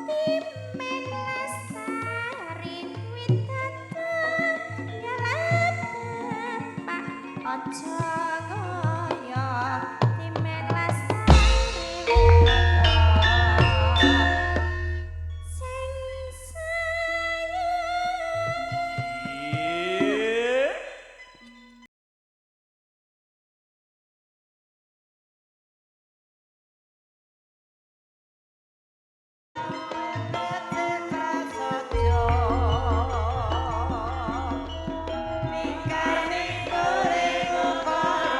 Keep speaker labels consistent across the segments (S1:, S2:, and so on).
S1: Timen lestari widatunggal bapak aja ngoyo, timen lestari widodo sing sayu.
S2: Iya.
S3: Mingkar mingkure ukara.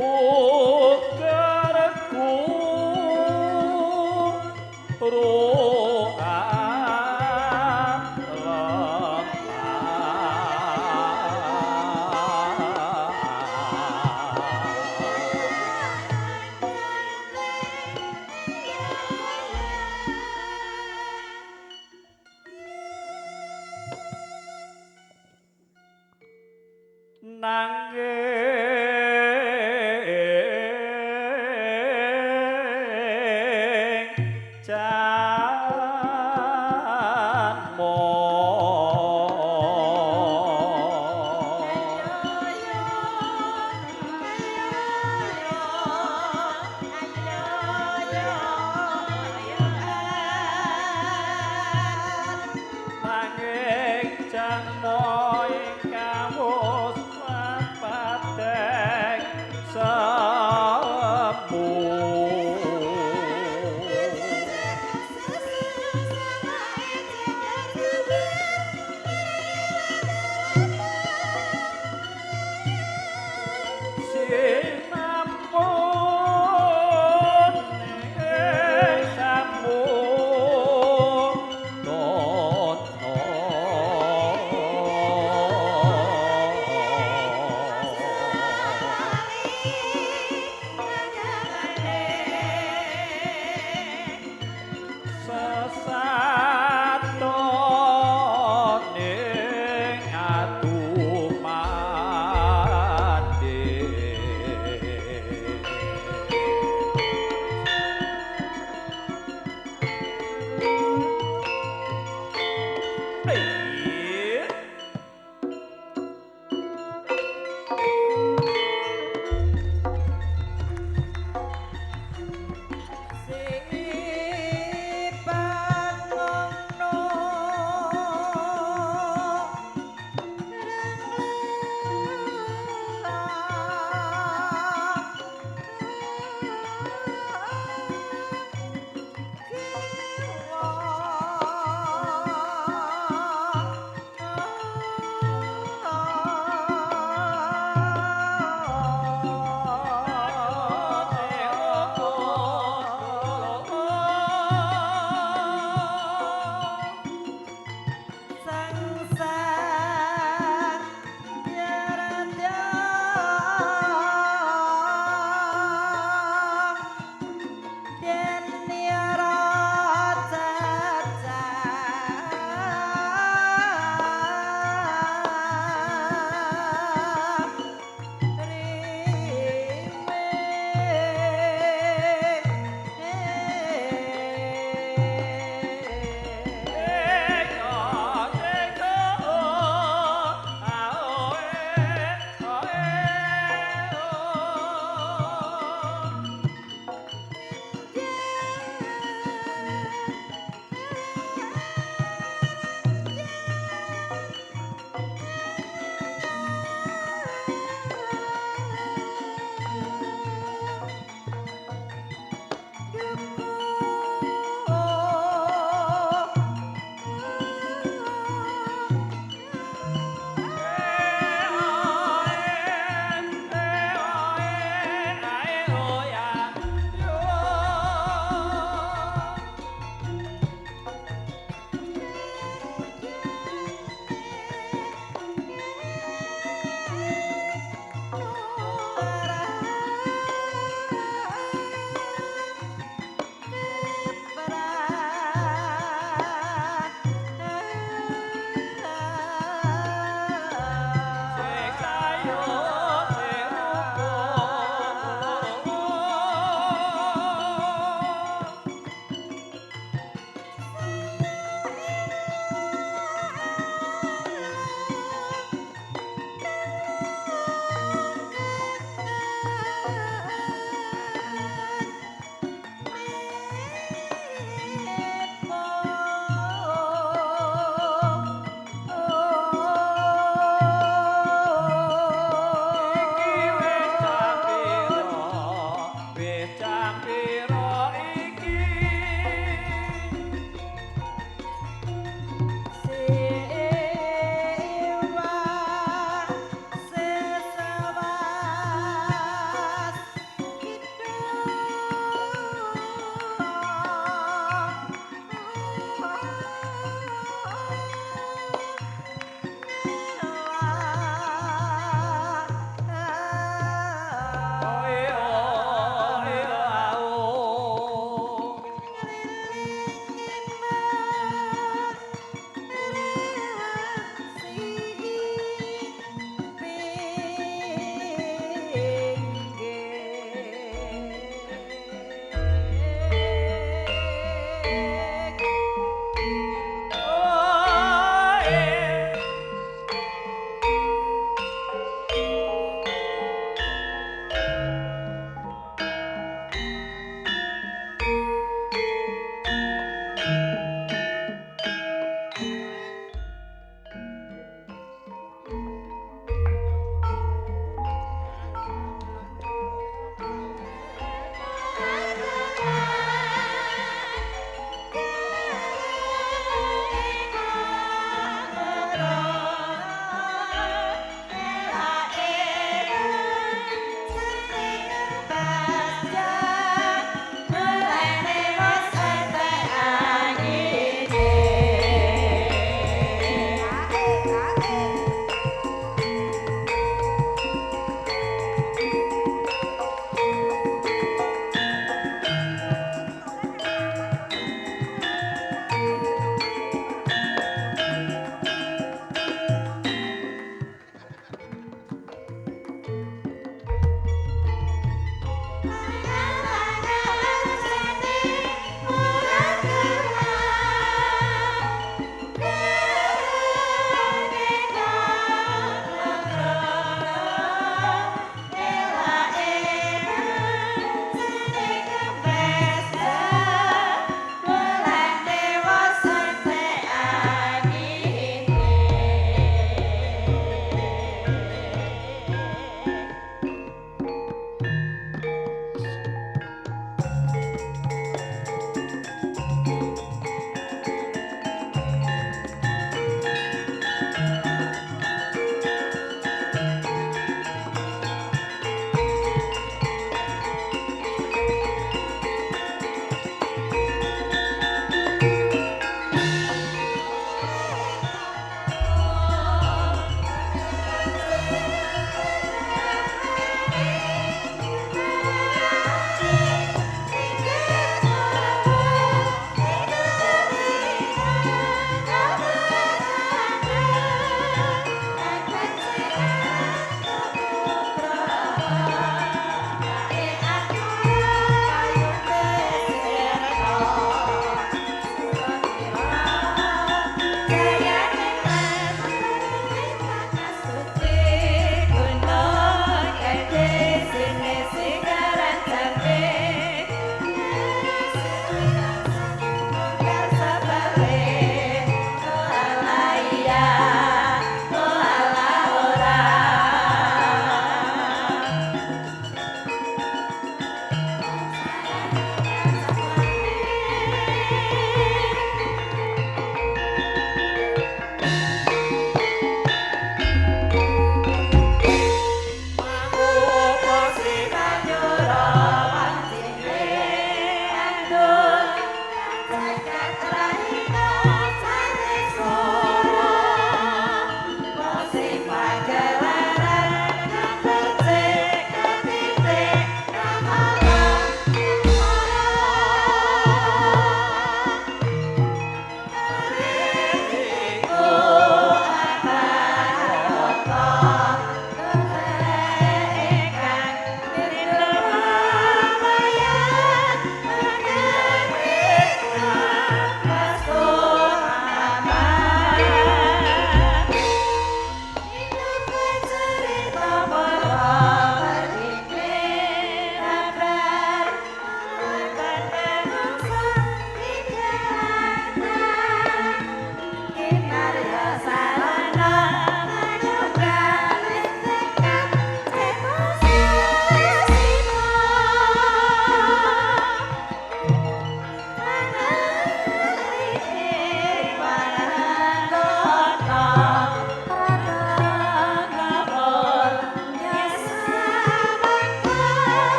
S2: Ukerku nanging janmo nanging janmo ingkang wus papadeng sepuh. Sinampun ing samudono.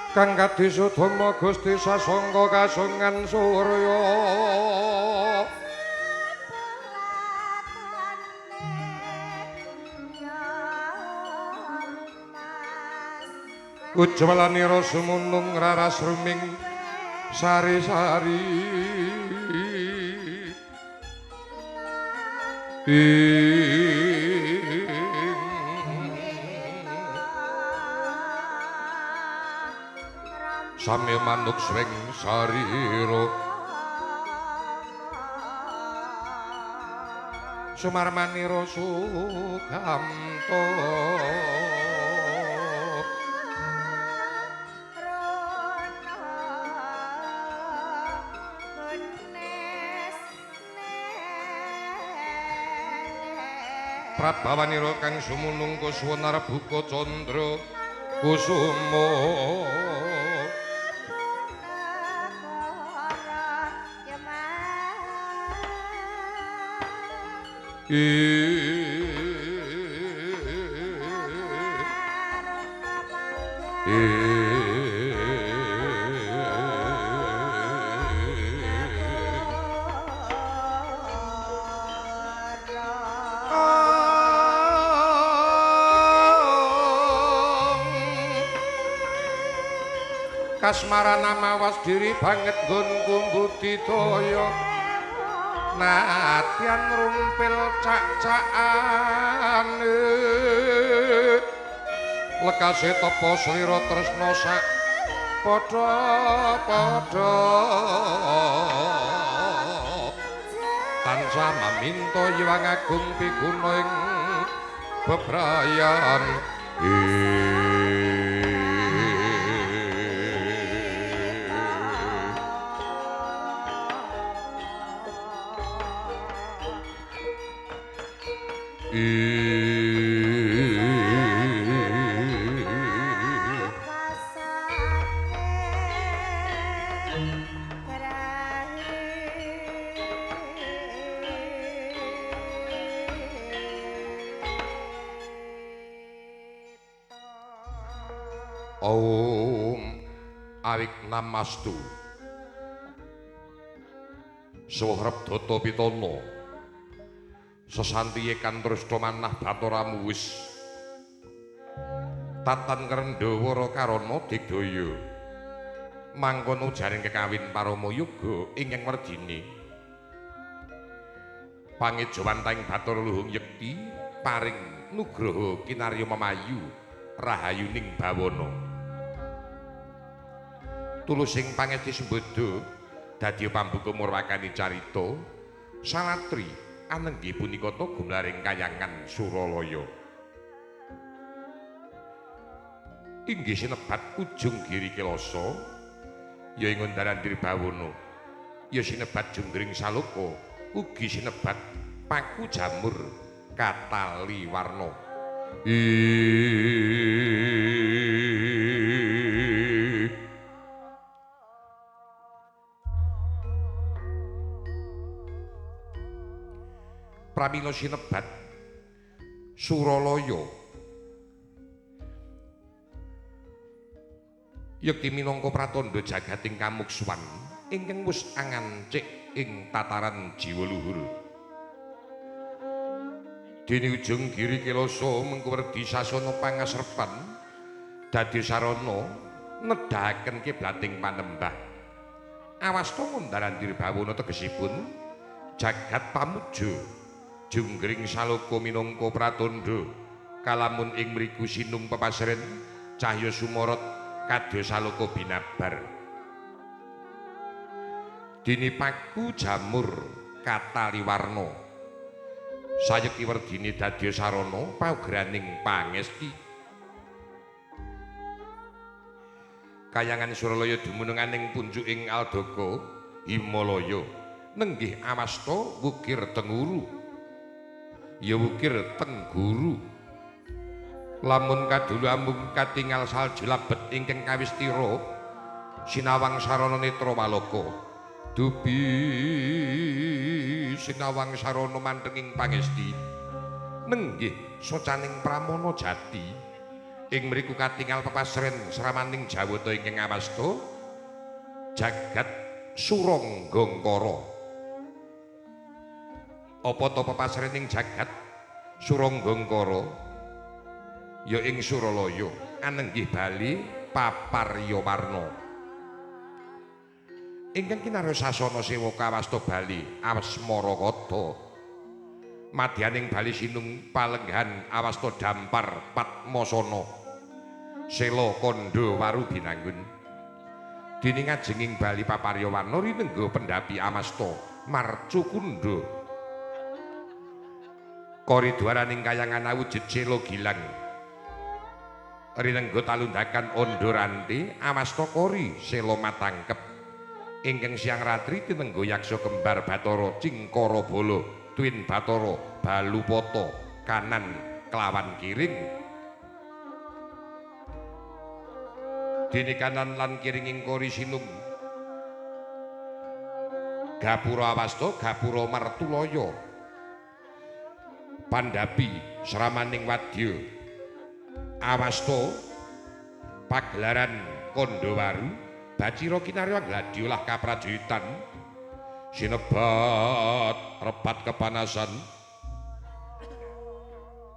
S3: Kang kadisudama Gusti sasangka kasungan surya. Ujwalanira sumunung raras ruming sari-sari. Sami manuk swing sarira sumarmanira sukamta. Prabawanira kang sumunung kuswana rebuka candra kusuma. Kasmarana mawas diri banget nggonku budidaya nadyan rumpil cak-cakane lekase tapa slira tresna sak padha-padha tansah maminta Hyang Agung piguna ing bebrayan. Om Awik Namastu. Suhrep Data Pitana. Sesantiye kantrusna manah Bathara Muwis. Tatan Ngrendhawara karana digdaya. Mangkono jaring kekawin parama yoga ingkang werdine. Pangejawantahing Bathara Luhung Yekti paring nugraha kinarya memayu rahayuning bawana. Tulusing pangesti sembada Dadi pambuka murwakani carita Salatri anenggi punika ta gumlaring kayangan Suralaya. Inggih sinebat Ujung Giri Kelasa ya ing Undaran Dirbawana. Ya sinebat Junggring Saloka, ugi sinebat Paku Jamur Katali Warna. Pramila sinebat Suralaya yekti minangka pratandha jagating kamukswan ingkang wis angancik ing tataran jiwa luhur. Dene Ujung Giri Kelasa mengko werdi sasana pangasrepan dadi sarana nedhaken kiblating panembah. Awasta Ngundaran Dirbawana tegesipun jagat pamuja. Junggring Saloka minangka pratandha kalamun ing mriku sinung pepasren cahya sumorot kadya saloka binabar. Dene Paku Jamur Kataliwarna sayekti werdine dadya sarana paugraning pangesti. Kayangan Suralaya dumunung aning punjuking Aldaka Himalaya nenggih awasta wukir tenguru. Ya wukir tengguru. Lamun kadulu amung katingal salju labet ingkang kawistira sinawang sarana netra waloka. Dupi sinawang sarana mantenging pangesti nenggih socaning pramana jati. Ing mriku katingal pepasren sramaning jawata ingkang awasta jagat Suranggangkara. Apa ta pepasrening jagat Suranggangkara ya ing Suralaya anenggih bali Paparyawarna. Ingkang kinarya sasana sewaka awasta bali Asmarakata. Madyaning bali sinung palenggan awasta dampar Padmasana. Sela kandha waru binangun. Dene ngajenging bali Paparyawarna rinengga pendhapi amasta Marcukunda. Koridwaraning kayangan awujud sela gilang. Rinengga talundakan ondo ranti awasta kori sela matangkep. Ingkang siang ratri tinengga yaksa kembar Bathara Cingkara Bala Twin Bathara Balupata kanan kelawan kiring. Dene kanan lan kiringing kori sinung gapura awasta gapura martulaya. Pandhapi sramaning wadya awasta pagelaran Kandhawaru bacira kinarya ngladya kaprajuritan sinebat rebat kepanasan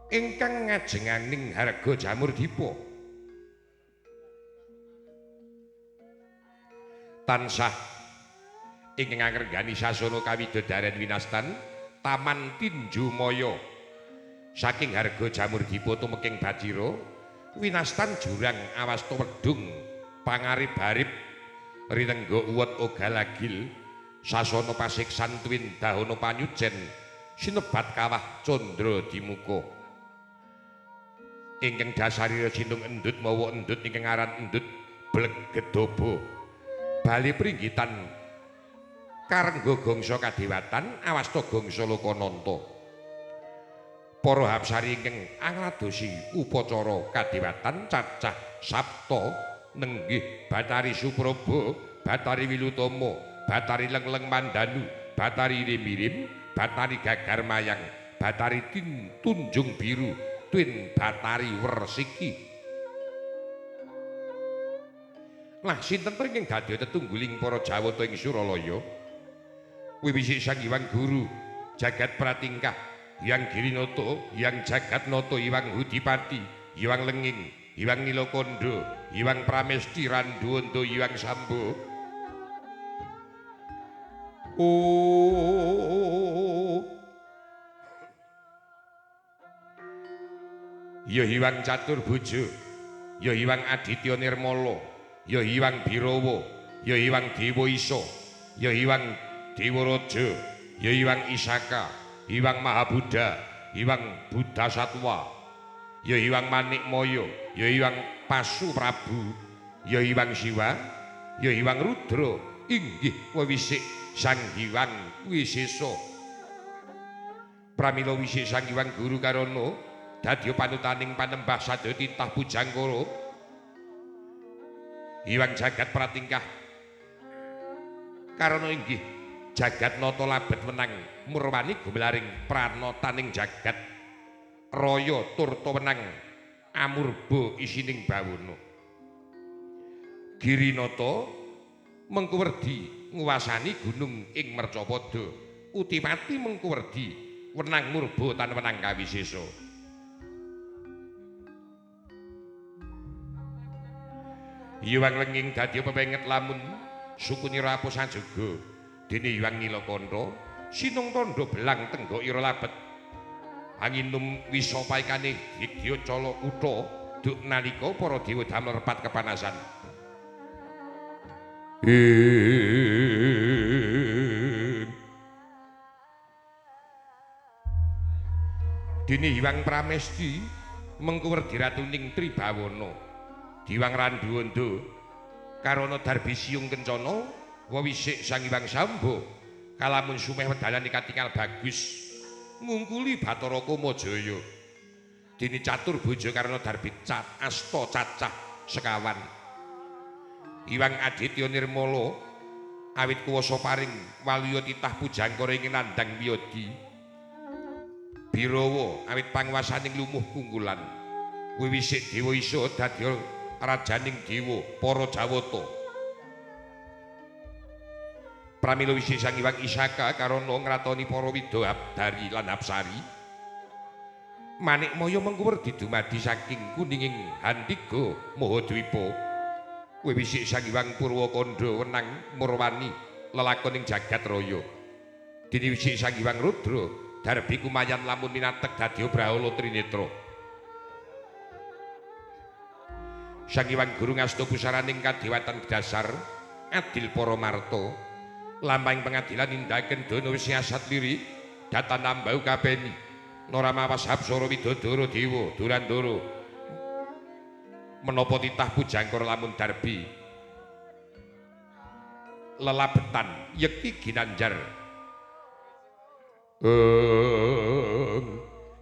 S3: ingkang ngajenganing harga jamur dipa tansah ingkang ngrenggani sasana kawidodaren winastan Taman Tinju Maya. Saking harga jamur dipa tumeking bacira winastan jurang awasta wedhung pangarib-arib rinengga uwet ogalagil sasana pasiksan twin dahana panyucen sinebat kawah candra dimuka. Ingkang dasarira sinung endut mawa endut ingkang aran endut blegedaba bali pringgitan karengga gangsa kadewatan awasta gangsa lokananta. Para hapsari ingkang angladosi upacara kadewatan cacah sapta nenggih Bathari Supraba, Bathari Wilutama, Bathari Lengleng Mandanu, Bathari Rim-Rim, Bathari Gagar Mayang, Bathari Tunjung Biru, Twin Bathari Wersiki. Lah sinten to ingkang dadi tetungguling para Jawata ing Suralaya? Wiwisi Sang Hyang Guru jagat pratingkah Hyang Girinata, Hyang Jagatnata, Hyang Hudipati, Hyang Lenging, Hyang Nilakanda, Hyang Pramesti Randuwanda, Hyang Samba. Oh. Ya Hyang Caturbuja, ya Hyang Aditya Nirmala, ya Hyang Birawa, ya Hyang Dewa Isa. ya Hyang Dewaraja, ya Hyang Isaka, Hyang Mahabuddha, Hyang Buddha Satwa, ya Hyang Manikmaya, ya Hyang Pasu Prabu, ya Hyang Siwa, ya Hyang Rudra, inggih wewisik Sang Hyang Wisesa. Pramila wisik Sang Hyang Guru Karana dadya panutaning panembah sadaya titah pujangkara. Hyang jagat pratingkah karana inggih jagat nata labet wenang murwani gumelaring pranataning jagat raya turta wenang amurba isining bawana. Girinata mengkuwerdi nguwasani gunung ing Mercapada, Utimati mengkuwerdi wenang murba tan wenang kawisesa. Hyang Lenging dadi pepenget lamun sukunira apus ajaga, dene Hyang Nilakantha sinung tandha belang tenggak ira labet. Anginum wisa paikane digya cala kutha duk nalika para dewa damel repat kepanasan. Dene Hyang Pramesti mengkuwerdi ratuning Tribawana, Diwang Randuwanda karana darbi siung kencana wewisik Sang Hyang Samba kalamun sumeh wedalane katingal bagus ngungkuli Bathara Kamajaya. Dene catur bojo karana darbi cat asta cacah sekawan. Hyang Aditya Nirmala awit kuwasa paring waluya titah pujangkara ing nandhang wiyadi. Birawa awit panguwasaning lumuh kungkulan. Wiwisik Dewa Isa dadi rajaning dewa para Jawata. Pramila wisik Sang Hyang Isaka karana ngratoni para widodari lan apsari. Manikmaya mengkuwerdi dumadi saking kuninging Hantiga Mahadwipa. Wiwisik Sang Hyang Purwakandha wenang murwani lelakoning jagat raya. Dene wisik Sang Hyang Rudra darbi kumayan lamun minatek dadi Brahala Trinetra. Sang Hyang Guru ngasta pusaraning kadewatan dasar adil para marta. Lampahing pengadilan nindaken dana siasat liri datan nambau kapeni. Noramawas hapsara widodara dewa durandara. Menapa titah pujangkara lamun darbi lelabetan yekti ginanjar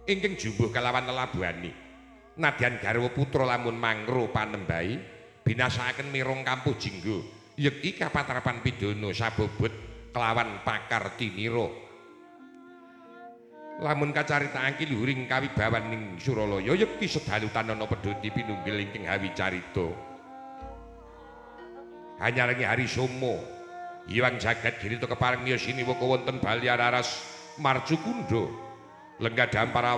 S3: ingkang jumbuh kalawan lelabuhane. Nadyan garwa putra lamun mangro panembahi binasakaken mirong kampuh jinggo yekti kapatrapan pidana sabobot kelawan pakar tinira. Lamun kacaritakake luhuring kawibawaning Suralaya yekti sedalu tanana pedhoti pinunggil ingkang hawi carita. Hanyarengi hari Soma Hyang jagat girita kepareng miyosini waka wonten Bali Araras Marcukundha lenggah dampara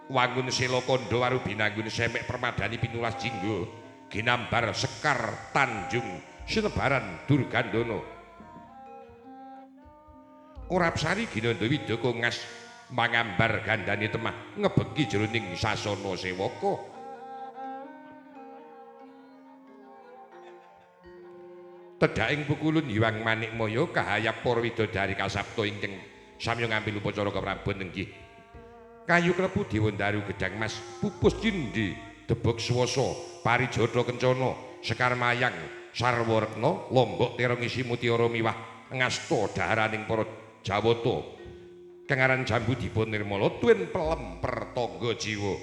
S3: wangun sela kandha waru binanggun semek permadani pinulas jingga ginambar sekar tanjung sinebaran Durgandana. Urapsari ginanda widaka ngas mangambar gandane temah ngebeki jroning sasana sewaka. Tedhaking pukulun Hyang Manikmaya kahayap para widodari kasapta ingkang samya ngambil upacara keprabon nenggih. Kayu klepu Dewandaru gedang mas pupus cindhi debog swasa parijata kencana sekar mayang sarwa rekna lombok terong isi mutiara miwah ngasta daharaning para Jawata. Kengaran jambu dipun nirmala tuwin pelem pertangga jiwa.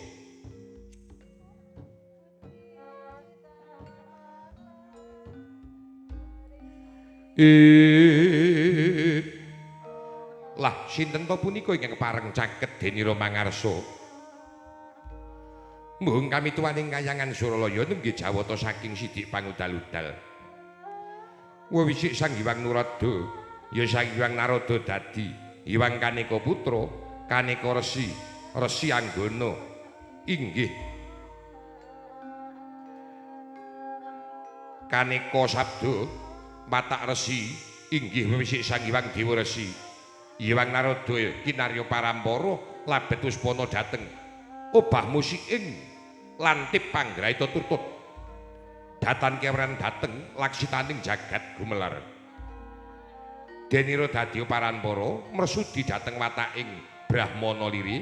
S3: Lah sinten to punika ingkang pareng caket denira mangarsa? Mbuh kami tuwaning kayangan Suralaya nenggih Jawata saking sidik pangudal-udal. Wewisik Sang Hyang Nurada, ya Sang Hyang Narada dadi Hyang Kaneka Putra, Kaneka Resi, Resi Anggana. Inggih Kaneka Sabda, Watak Resi, inggih wewisik Sang Hyang Dewa Resi. Hyang Narada kinarya parampara labet wuspana dhateng obah musiking lantip panggraita tutut datan kewran dhateng laksitaning jagat gumelar. Denira dadi paranpara mresudi dhateng wataking Brahmana liri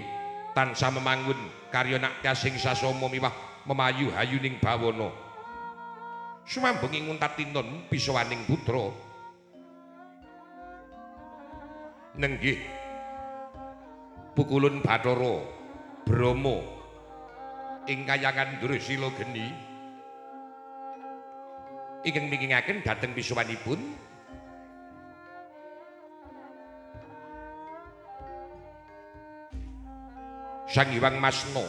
S3: tansah memangun karya naktyasing sasama miwah memayu hayuning bawana. Sumambung ing untat tinun pisawaning putra. Nenggih pukulun Bathara Brahma ing kayangan Drusila geni ingkang mingingaken dhateng pisuwanipun Sang Hyang Masna.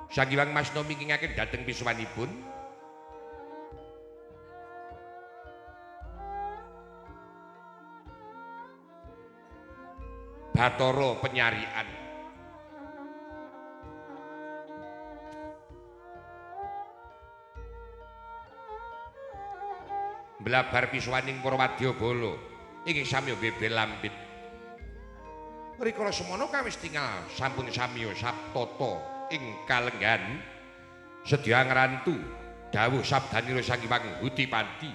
S3: Sang Hyang Masna mingingaken dhateng pisuwanipun Bathara Penyarian. Blabar pisuwaning para wadyabala ingkang samiya bebel lampit. Rikala semana kawis tingal sampun samiya saptata ing kalenggan sedya ngrantu dawuh sabdanira Sang Hyang Hutipanti.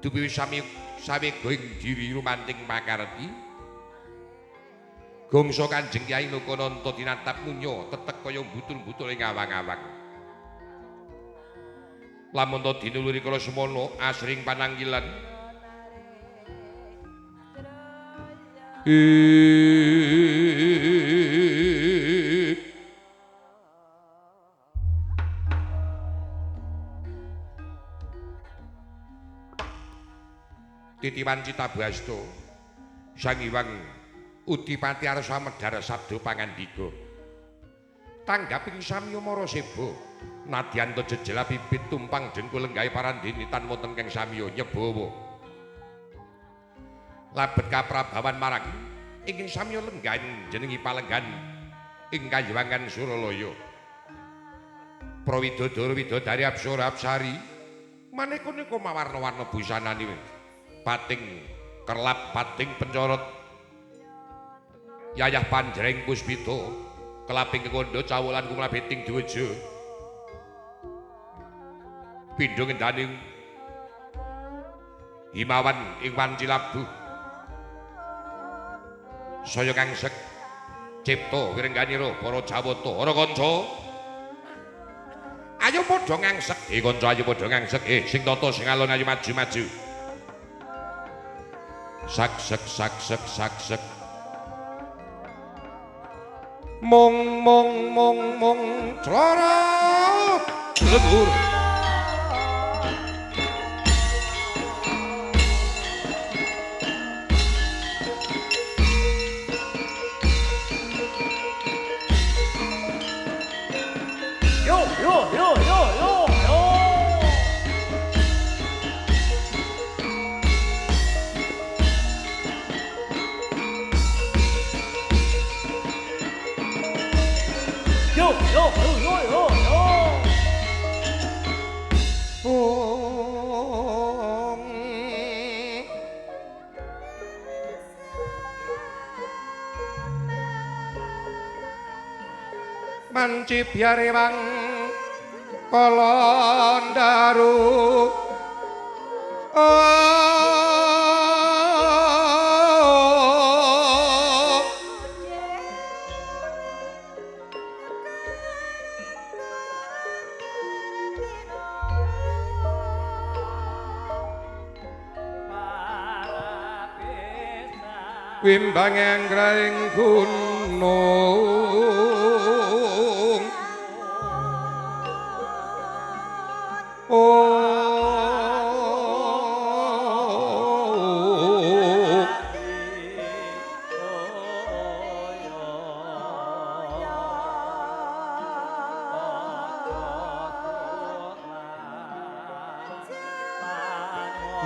S3: Dupi sami sawega ing diri rumanting pakarti. Gongso Kanjeng Kyai Lokananta tinatap munya tetek kaya butul-butul ing awang-awang. Lamun ta dinuluri kala semana asring pananggilan. Titiwan Citabasto Sang Hyang Udipati arsa medhar sabda pangandika. Tanggaping samya mara seba nadyan ta jejela pipit tumpang dengkul lenggahe parandene tan wonten kang samya nyebawa. Labet kaprabawan marang ingkang samya lenggahan jenengi palenggan ing kayuwangan Suralaya. Prawidodara widodari apsara apsari maneka-neka mawarna-warna busanane pating kerlap pating pencorot yayah panjreng puspita kelaping kekandha cawulan kumlabeting dweja pindha ngendaning himawan ing wanci labuh saya kangsek cipta wirengganira para jawata ora kanca ayo padha ngangsek kanca ayo padha ngangsek sing tata sing alon ayo maju-maju sak sek sak sek sak sek mong mong mong mong crorot legur.
S2: Yo yo yo yo yo yo. Yo yo yo yo yo.
S3: Om Manci biarewang kolondaru Wimbange anggraing gunung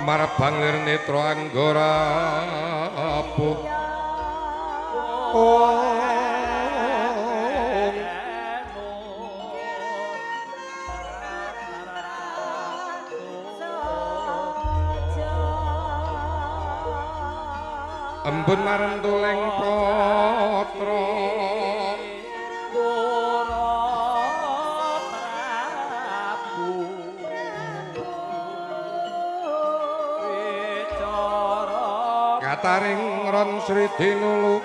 S3: Marabang lir netra anggora apuh Embun marentuleng patra kataring ron Sri Dinulu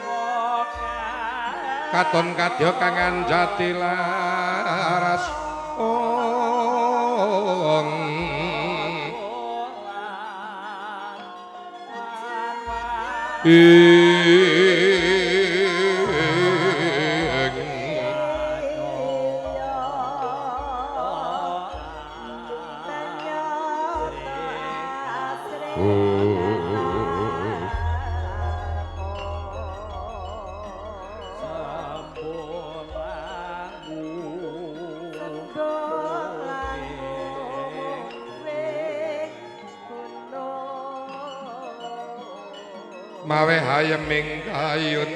S3: katon kadya kang anjati laras ong ing mawe hayeming kayun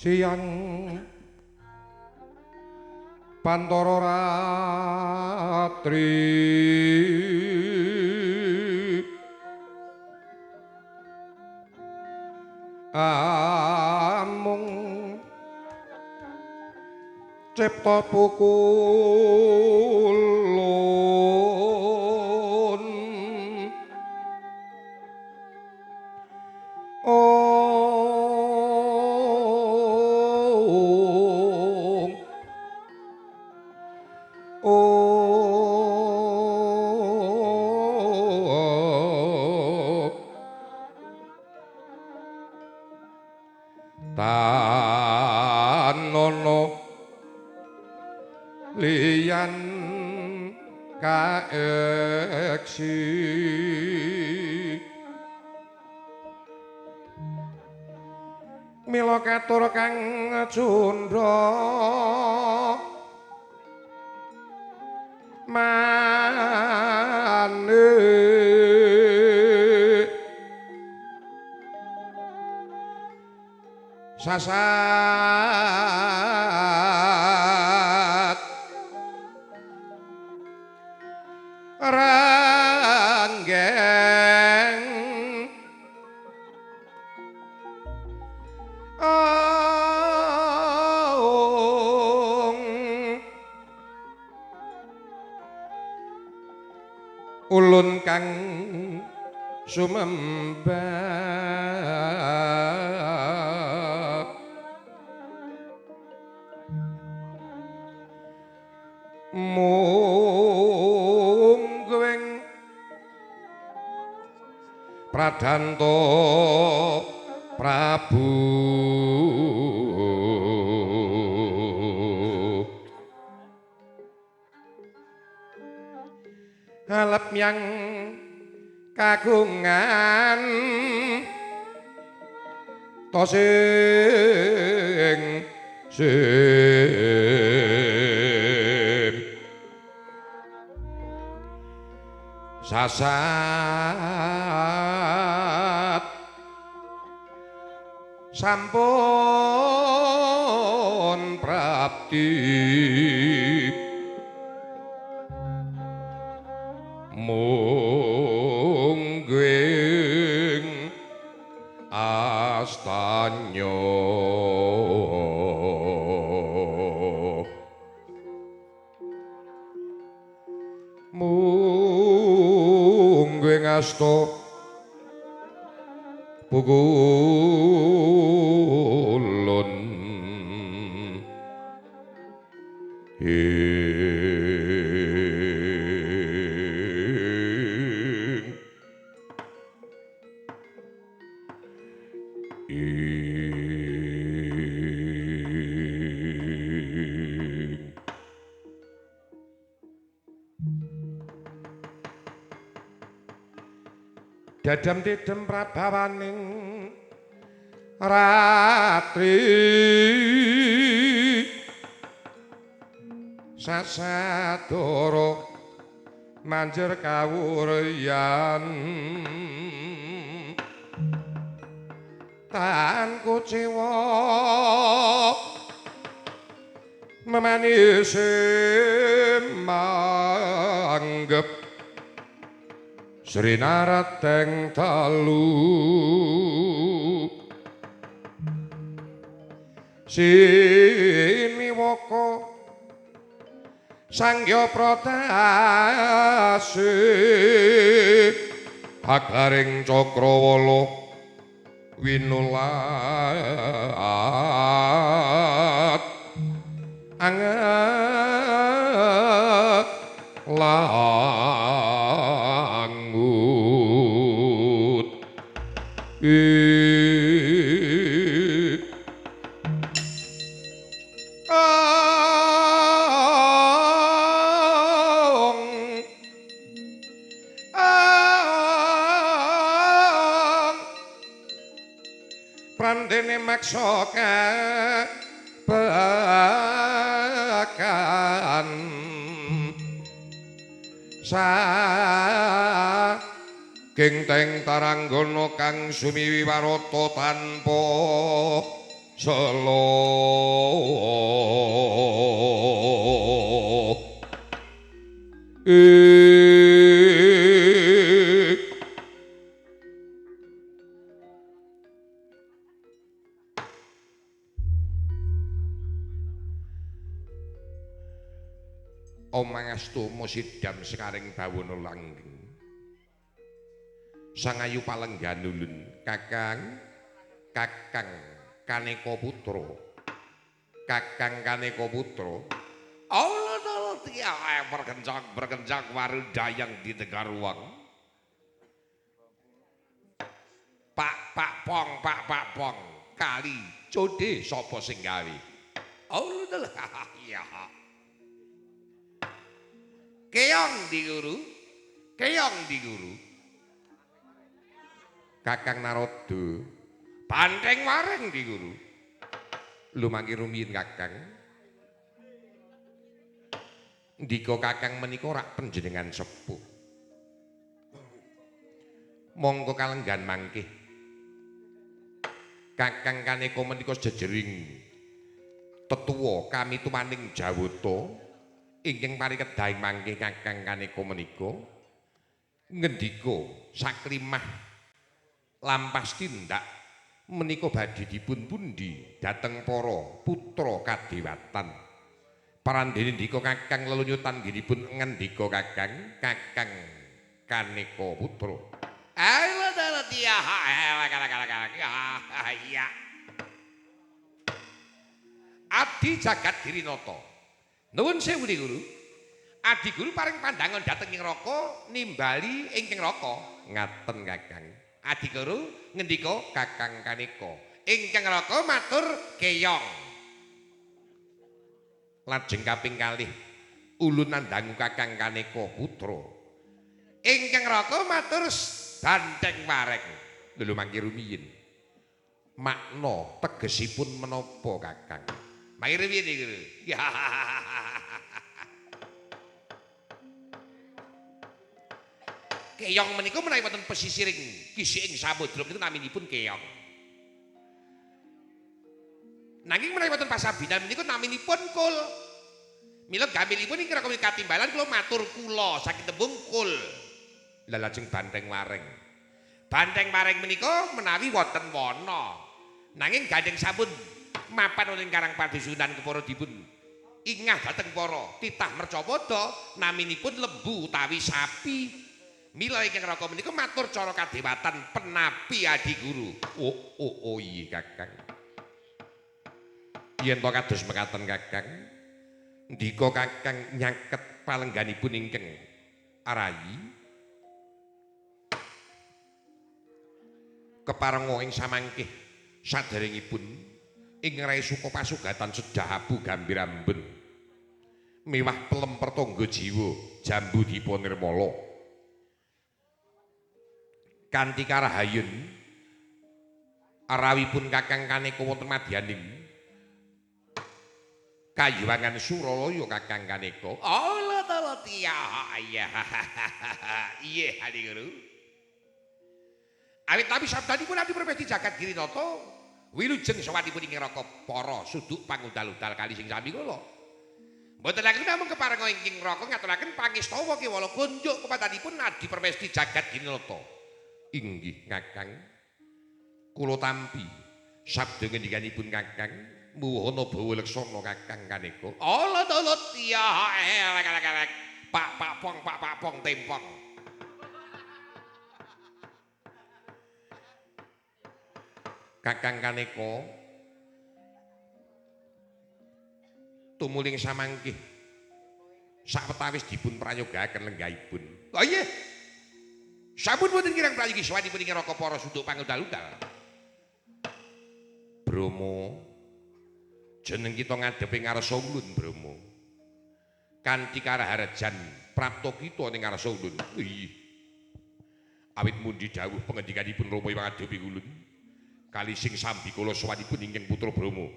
S3: siang pantara ratri amung cipta pukulun tanono liyan kaeksi mila katur kang cundha manik sasat ranggeng aung ulun kang sumembah mungguing Pradanto Prabu halep yang kagungan tosing sim sasat sampun prapti mungguing astanya Mungguh ngasta pukulun ing ing Dadam tidem prabawaning ratri sasadara manjer kawuryan tan kuciwa memanise manggep Sri Narateng talu Siniwaka Sangya Pratase Pagaring Cakrawala winulat anget langut Prandene maksa kabakan saking teng taranggana kang sumiwi warata tanpa sela. Omangastama sidam sekaring bawana langgeng. Sangayu palenggan ulun Kakang, Kakang Kaneka Putra. Kakang Kaneka Putra. Allah Allah tiya berkencang berkencang warudayang di Tegaruang. Pak pak pong pak pak pong kali code sapa sing gawe. Allah Allah ya. Keong di guru, keong di guru. Kakang Naroda, banteng wareng di guru. Lumangki rumiyin Kakang. Ndika Kakang menika rak panjenengan sepuh. Monggo kalenggan mangkih. Kakang Kaneka menika jejering tetuwa kami tumaning Jawata. Ingkang parikedahing mangkih Kakang Kaneka menika ngendika saklimah lampas tindak menika badhe dipun pundi dhateng para putra kadewatan. Parandene ndika Kakang lelunyutan nggenipun ngendika Kakang, Kakang Kaneka Putra. Abdi jagat Girinata. Nuwun sewu Guru. Adi Guru paring pandangan dhateng ing neraka nimbali ingkang neraka. Ngaten Kakang. Adi Guru ngendika Kakang Kaneka. Ingkang neraka matur keyong. Lajeng kaping kalih ulun nandhangu Kakang Kaneka Putra. Ingkang neraka matur banteng wareng. Lho mangke rumiyin. Makna tegesipun menapa Kakang? Mangke rumiyin Guru. Ya. Keyong menika menawi wonten pesisiring kisiking samudra menika naminipun keyong. Nanging menawi wonten pasabinan menika naminipun kul. Mila gamilipun ingkang raka katimbalan kula matur kula saking tembung kul. Lah lajeng banteng wareng. Banteng wareng menika menawi wonten wana. Nanging gandeng sampun mapan wonten Karang Padusunan kepara dipun Ingah dhateng para titah mercapada naminipun lembu utawi sapi. Mila ingkang Raka menika matur cara kadewatan penapi adi guru. Oh oh oh iya Kakang. Yen to kados mekaten Kakang, ndika Kakang nyaket palengganipun ingkang arayi keparenga ing samangkih saderengipun ing rai suka pasugatan sedah abu gambir ambun mewah pelem pertangga jiwa jambu dipa nirmala kanthi karahayun arawipun Kakang Kaneka wonten madyaning kayuwangan Suralaya Kakang Kaneka. Allah ta'ala iya iya adi guru. Awit tabi sabdanipun abdi permesti jagat Girinata wilujeng sowanipun ing Raka para suduk pangudal-udal kali sing sami kula. Mboten lajeng namung keparenga ingkang Raka ngaturaken pangistawa kewala kunjuk kepadanipun adi permesti jagat Girinata. Inggih Kakang, kula tampi sabda ngendikanipun Kakang muwana bawa leksana Kakang Kaneka. Allah ta'ala iya pak pak pong pak pak pong tempong. Kakang Kaneka tumuling samangkih sawetawis dipun prayogaaken lenggahipun. Oh iya. Sampun boten kirang prayogi sowanipun ing Raka para suduk pangudal-udal. Bromo jeneng kita ngadhepe ngarsa ulun Bromo. Kanthi karaharjan prapta kita ning ngarsa ulun. Ih. Awit mundi dawuh pangendikanipun Rama ing ngadepi ulun. Kali sing sambi kula sowanipun ingkang putra Bromo.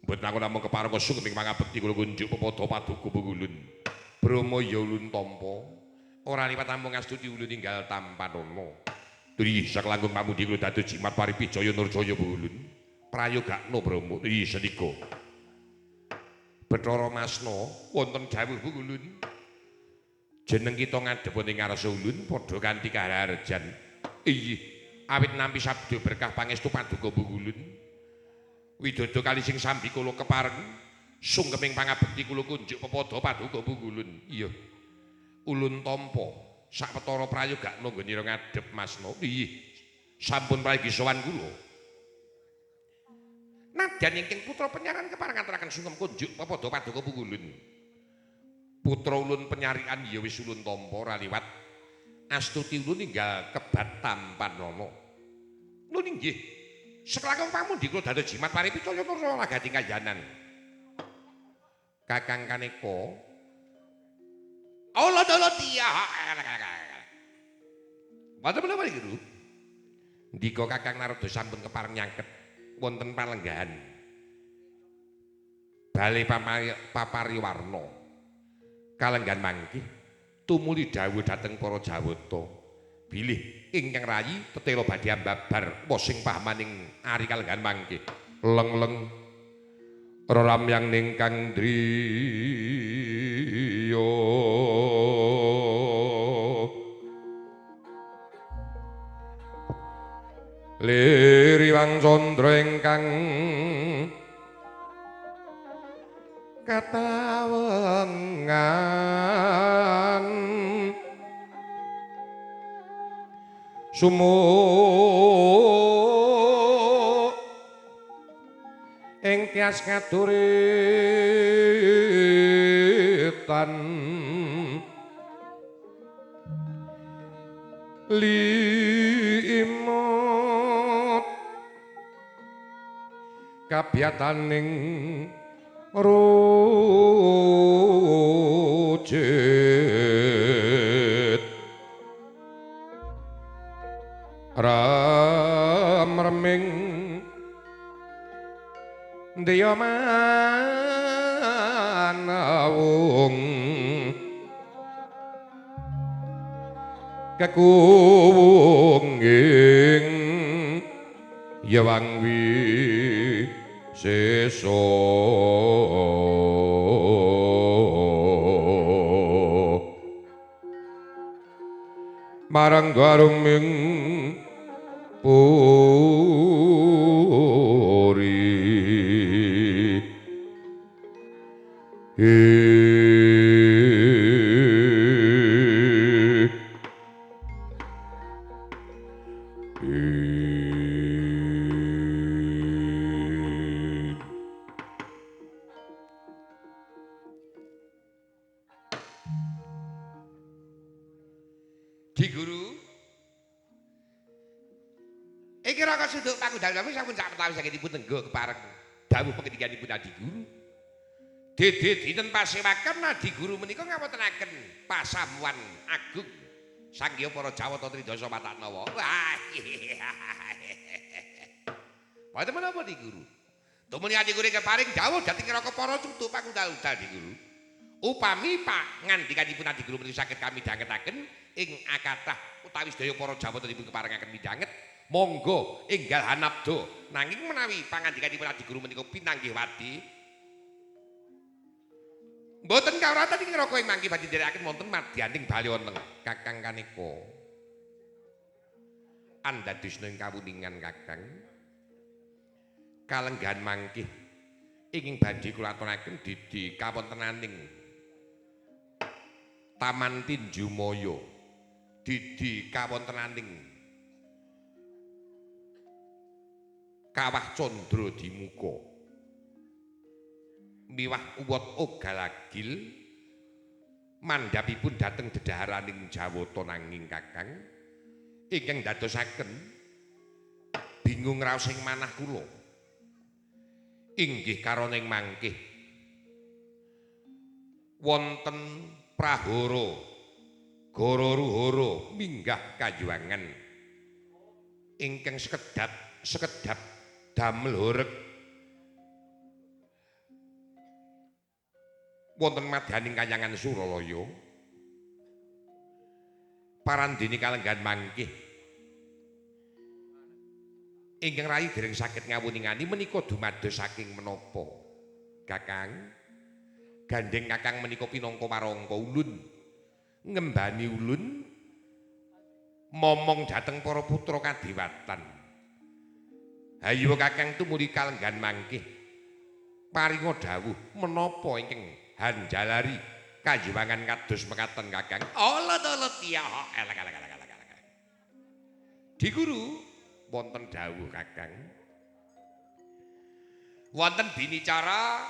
S3: Mboten aku namung kepareng sungkem ing pangabekti kula kunjuk pepadha paduka ulun. Bromo ya ulun tampa, ora liwat namung astuti ulun ninggal tampanana. Tri saklangkung pamundi kula dados jimat paripi jaya nurjaya ulun. Prayogakno Bromo. Ih senika. Bathara Masna wonten dawuh ulun. Jeneng kita ngadhep ing ngarsa ulun padha kanthi kaharjan. Ih. Awit nampi sabda berkah pangestu paduka ulun. Widodo kali sing sambi kula kepareng sungkeming pangabekti kula kunjuk pepadha paduka ulun. Iya. Ulun tampa sawetara prayogakna nggonira ngadhep Masna. Ih. Sampun prayogi sowan kula. Nadyan ingkang putra penyaran kepareng ngaturaken sungkem kunjuk pepadha paduka ulun. Putra ulun penyarian ya wis ulun tampa ora liwat astuti ulun ninggal kebat tampanana. Nun inggih. Seklakong pamundi kula dados jimat paripi caya nursa lagating kayanan. Kakang Kaneka. Allah ta'ala iya. Wonten menapa iki, Guru? Ndika Kakang Narada sampun kepareng nyangket wonten palenggahan. Bale Papariwarna. Kalenggahan mangkih tumuli dawuh dhateng para Jawata bilih ingkang rayi tetela badhe ambabar wasing pahamaning ari kalenggahan mangkih. Leng-leng reramyang ning kang driya liriwang candra ingkang katawengan sumuk ing tias kaduritan limut kabiyataning rucit ramreming ndiya manawung kekuwunging yewang wisesa marang dwaruming puri Di guru. Iki Raka Suduk pangundang sampun sak pertawis sagenipun tenggo kepareng dawuh pengendikanipun Adi Guru. Dede dinten pasewakan Adi Guru menika ngawontenaken pasamuan agung sangya para Jawata Tridasa Pataknawa. Wah. Boten menapa Di Guru. Tumuni Adi Guru keparing dawuh dhateng Raka para Suduk pangundang Adi Guru. Upami Pak ngandikanipun Adi Guru menika saged kami dhangetaken ing akatah utawi sedaya para Jawata dipun keparengaken midhanget, monggo enggal hanabda. Nanging menawi pangandikanipun Adi Guru menika pinanggih wadi mboten kawratan ing neraka ing mangke badhe nderekaken wonten madyaning bali wonten Kakang Kaneka. Andadosna ing kawuningan Kakang kalenggahan mangkih ingkang badhe kula aturaken didi kawontenaning Taman Tinjumaya, didi kawontenaning Kawah Candra Dimuka, miwah uwot ogalagil mandhapipun dhateng dedhaharaning Jawata. Nanging Kakang ingkang dadosaken bingung raos ing manah kula inggih karana ing mangkih wonten prahara goro ruhara minggah kayuwangan ingkang sekedap sekedap damel horeg wonten madyaning kayangan Suralaya. Parandene kalenggahan mangkih ingkang rayi dereng saged ngawuningani menika dumados saking menapa Kakang. Gandheng Kakang menika pinangka warangka ulun ngembani ulun momong dhateng para putra kadewatan. Hayu Kakang tumuli kalenggahan mangkih paringa dawuh menapa ingkang hanjalari kayuwangan kados mekaten Kakang. Olet-olet ya elek elek elek elek elek. Di Guru wonten dawuh Kakang. Wonten binicara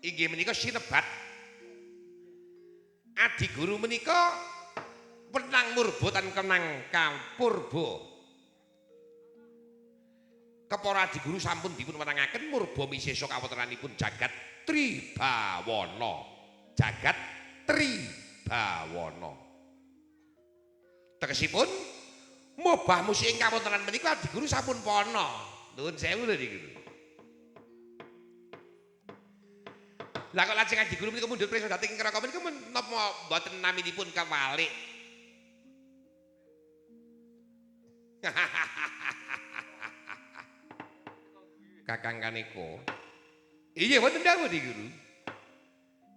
S3: inggih menika sinebat Adi Guru menika wenang murba tan kenang kapurba. Kepara Adi Guru sampun dipun wenangaken murba misesa kawontenanipun jagat Tribawana. Jagat Tribawana. Tegesipun mobah musik ing kawontenan menika Adi Guru sampun pana. Nuwun sewu lho Adi Guru. Lah kok lajeng Adi Guru menika mundhut prisa dhateng neraka menika menapa mboten naminipun kewalik. Kakang Kaneka. Iya wonten dawuh Adi Guru.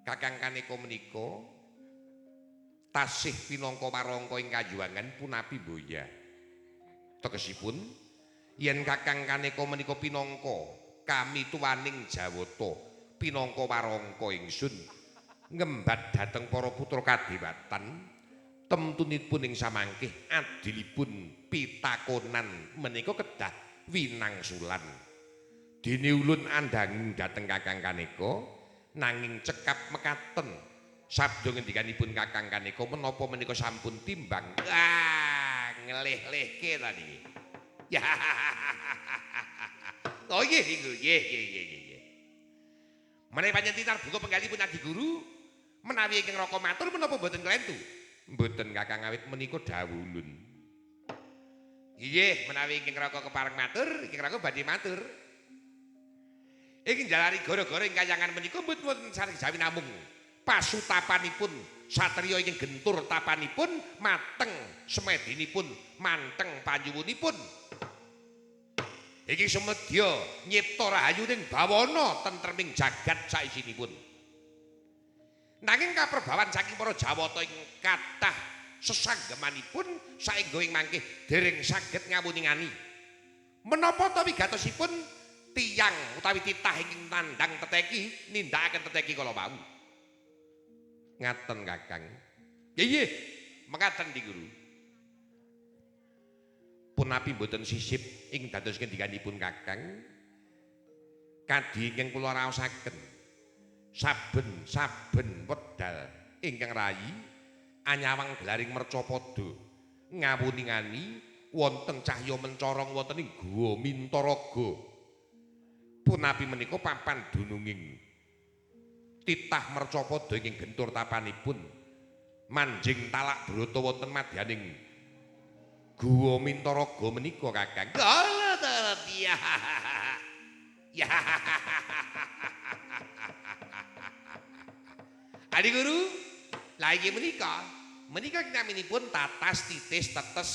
S3: Kakang Kaneka menika tasih pinangka warangka ing kayuwangan punapi boya. Tegesipun yen Kakang Kaneka menika pinangka kami tuwaning Jawata, pinangka warangka ingsun ngembat dhateng para putra kadewatan, temtunipun ing samangkih adilipun pitakonan menika kedah winangsulan. Dene ulun andhangu dhateng Kakang Kaneka nanging cekap mekaten sabda ngendikanipun Kakang Kaneka menapa menika sampun timbang. Ah, ngelih-lihke ta niki. Ya. Oh nggih niku, nggih nggih nggih nggih. Menawi panjenengan tinarbuka penggalipun Adi Guru menawi ingkang raka matur menapa mboten klentu? Mboten Kakang, awit menika dawuh ulun. Nggih, menawi ingkang raka kepareng matur, ingkang raka badhe matur. Iki njalari gara-gara ing kayangan menika mboten sareng jawi namung pasutapanipun satriya ingkang gentur tapanipun mateng semedinipun manteng panyuwunipun. Iki sumedya nyipta rahayuning bawana tentreming jagat saisinipun. Nanging kaperbawan saking para Jawata ing kathah sesanggemanipun saengga ing mangkih dereng saged ngawuningani. Menapa ta wigatosipun tiyang utawi titah ingkang tandang teteki nindakaken teteki kala wau. Ngaten Kakang. Nggih, mekaten Di Guru. Punapi mboten sisip ing dados ngendikanipun Kakang. Kadhi ingkang kula raosaken saben-saben wedal ingkang rayi anyawang gelaring mercapada. Ngawuningani wonten cahya mencorong wonten ing Guwa Mintaraga. Punapi menika papan dununging titah mercapada ingkang gentur tapanipun manjing talak brata wonten madyaning Guwa Mintaraga menika Kakang. Kala ya. Ya. Adi guru, lha iki menika, menika naminipun tatas titis tetes.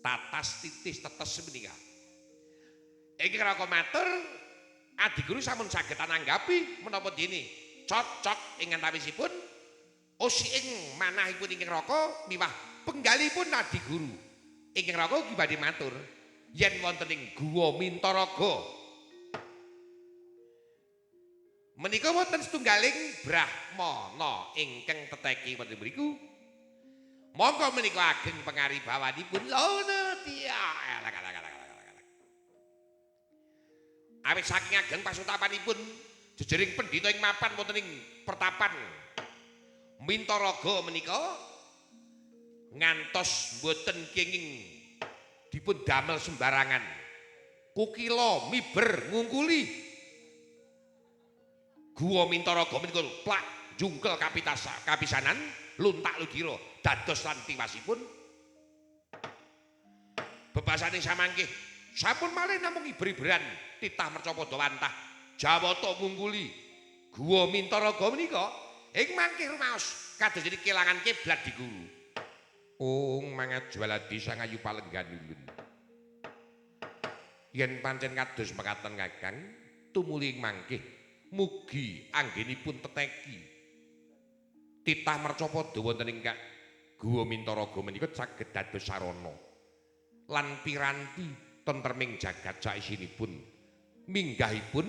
S3: Tatas titis tetes menika. Iki raka matur adi guru sampun saged nanggapi menapa dene cocok ing antawisipun osiing manahipun ingkang raka miwah penggalipun adi guru. Ingkang raka ugi badhe matur yen wonten ing Guwa Mintaraga menika wonten setunggaling brahmana ingkang teteki wonten mriku. Monggo menika ageng pangaribawanipun lho tiya. Awit saking ageng pasutapanipun jejering pendhita ing mapan wonten ing pertapan Mintaraga menika ngantos mboten kenging dipun damel sembarangan. Kukila miber ngungkuli Guwa Mintaraga menika plak jungkel kapisanan luntak ludira dados lan tiwasipun. Bebasane samangke sampun malih namung iber-iberan titah mercapada wantah Jawata ngungkuli Guwa Mintaraga menika ing mangke rumaos kados dene kelangan kiblat di guru. Ung mangajwaladi sang ayu palenggan ulun. Yen pancen kados mekaten Kakang tumuli ing mangke mugi anggenipun teteki titah mercapada wonten ing Guwa Mintaraga menika saged dados sarana lan piranti tentreming jagat saisinipun minggahipun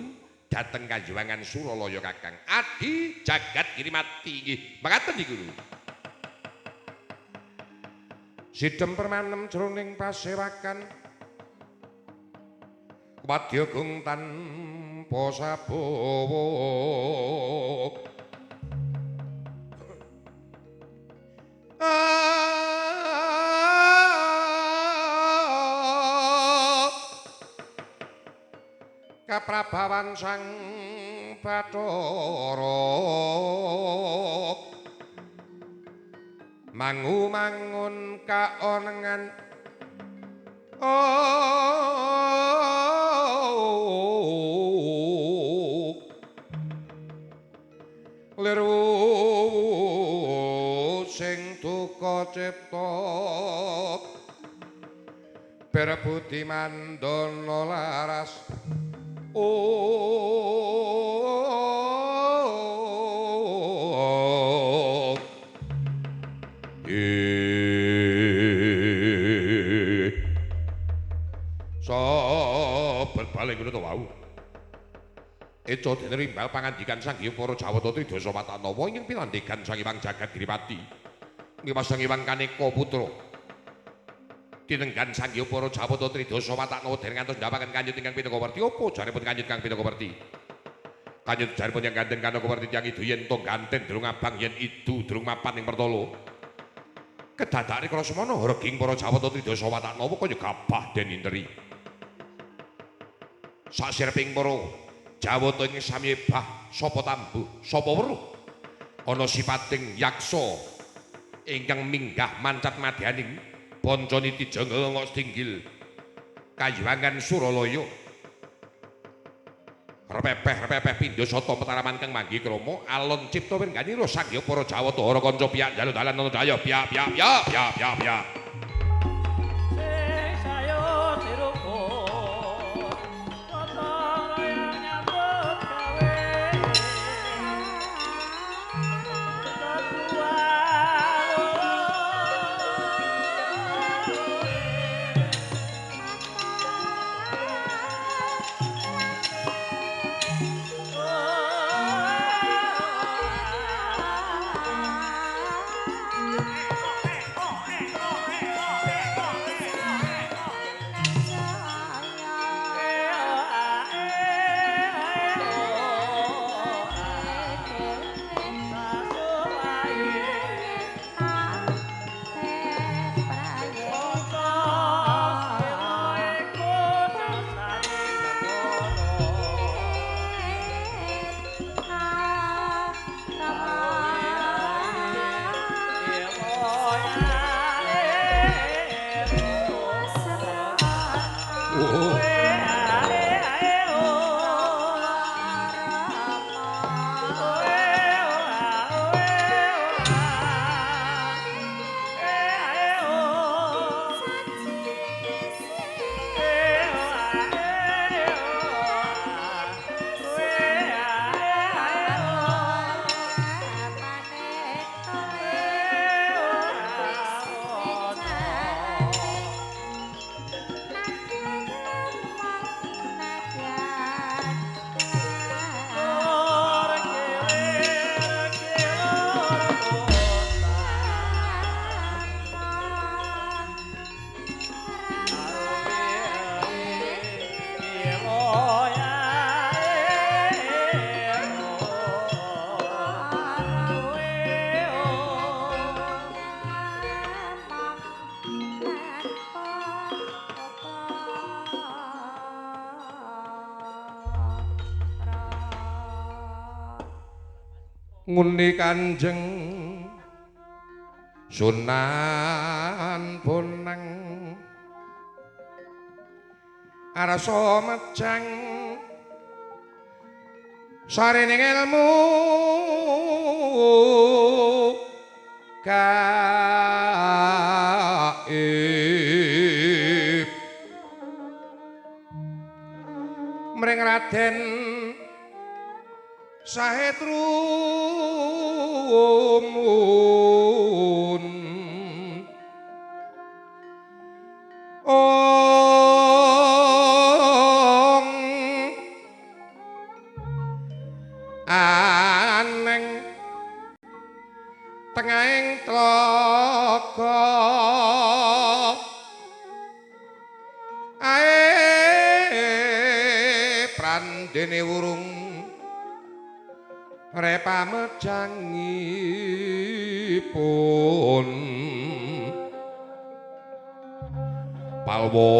S3: dhateng Kayuwangan Suralaya Kakang. Adi jagat Girimati inggih mekaten niku. Sidhem permanem jroning pasewakan wadya gung tanpa sabawa. Kaprabawan sang Bathara mangu-mangun kaonengan liru sing duka cipta berbudi mandana laras. Sabar balik ngono to wau. Eca dene rimbal pangandikan Sang Hyang para Jawata Tridasa Watanawa ingkang pinandhegan Sang Hyang Jagat Giripati. Miwah Sang Hyang Kaneka Putra. Tinenggan Sang Hyang para Jawata Tridasa Watanawa dereng ngantos ndhapaken kanjut ingkang Pitaka Werti. Apa jaripun kanjut kang Pitaka Werti? Kanjut jaripun yang gandeng Kanaka Werti tiyang idu yen to ganten durung abang yen idu durung mapan ing pertala. Kedadakane kala semana reging para Jawata Tridasa Watanawa kaya gabah den interi. Sasirping para Jawata ing sami ebah sapa tambuh sapa weruh ana sipating yaksa ingkang minggah mancat madyaning Pancaniti jengengok tinggil Kayuwangan Suralaya. Repepeh-repepeh pindha sata Mataraman kang manggi krama alon cipta wengganira Sang Hyang para Jawata hara kanca piyak njaluk dalan ana daya piyak piyak piyak piyak piyak piyak.
S2: Oh,
S3: Nguni Kanjeng Sunan Bonang arsa mejang sarening ilmu gaib mring Raden Sahetrumun ong aneng tengahing tlaga ae prandene wurung repamejangipun palwa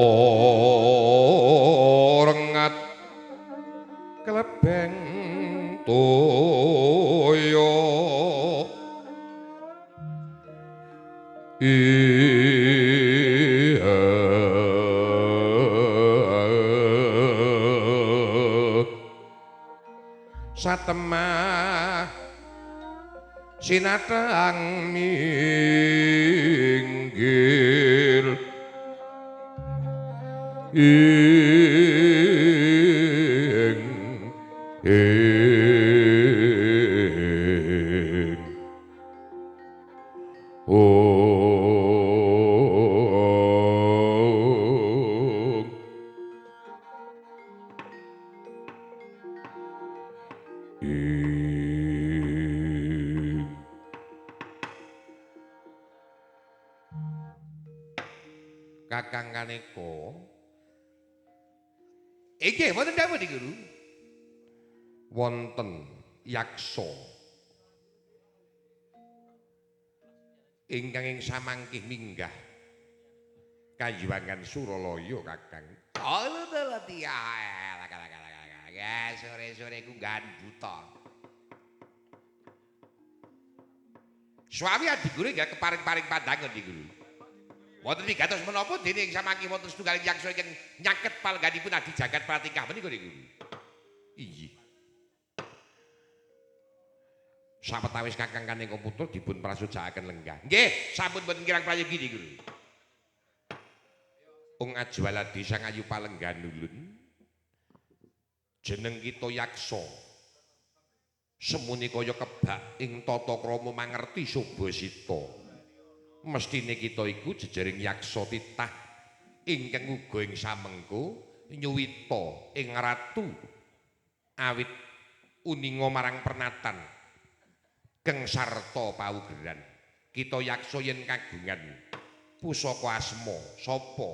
S3: rengat klebeng toya satemah sinatang minggir ing ing ong ing. Kakang Kaneka inggih wonten dawuh Guru. Wonten yaksa ingkang ing samangkih minggah kayuwangan Suralaya Kakang. Sore-sore kunggahan buta. Suami adi guru nggih keparing-paring pandangan di guru. Wonten wigatos menapa dene ing samangkih wonten setunggaling yaksa ingkang nyaket palengganipun adi jagat pratingkah menika niku. Inggih. Sawetawis Kakang Kaneka putra dipun prasujakaken lenggah. Nggih, sampun boten kirang prayogi niku. Ung Ajwaladi sang ayu palenggan ulun. Jeneng kita yaksa. Semune kaya kebak ing tata krama mangerti subasita. Mestine kita iku jejering yaksa titah ingkang uga ing samengko nyuwita ing ratu awit uninga marang pernatan geng sarta paugeran. Kita yaksa yen kagungan pusaka asma sapa